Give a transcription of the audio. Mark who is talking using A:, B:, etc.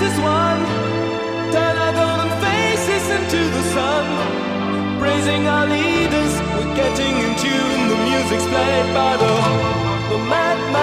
A: as one. Turn our golden faces into the sun. Praising our leaders, we're getting in tune. The music's played by the madman.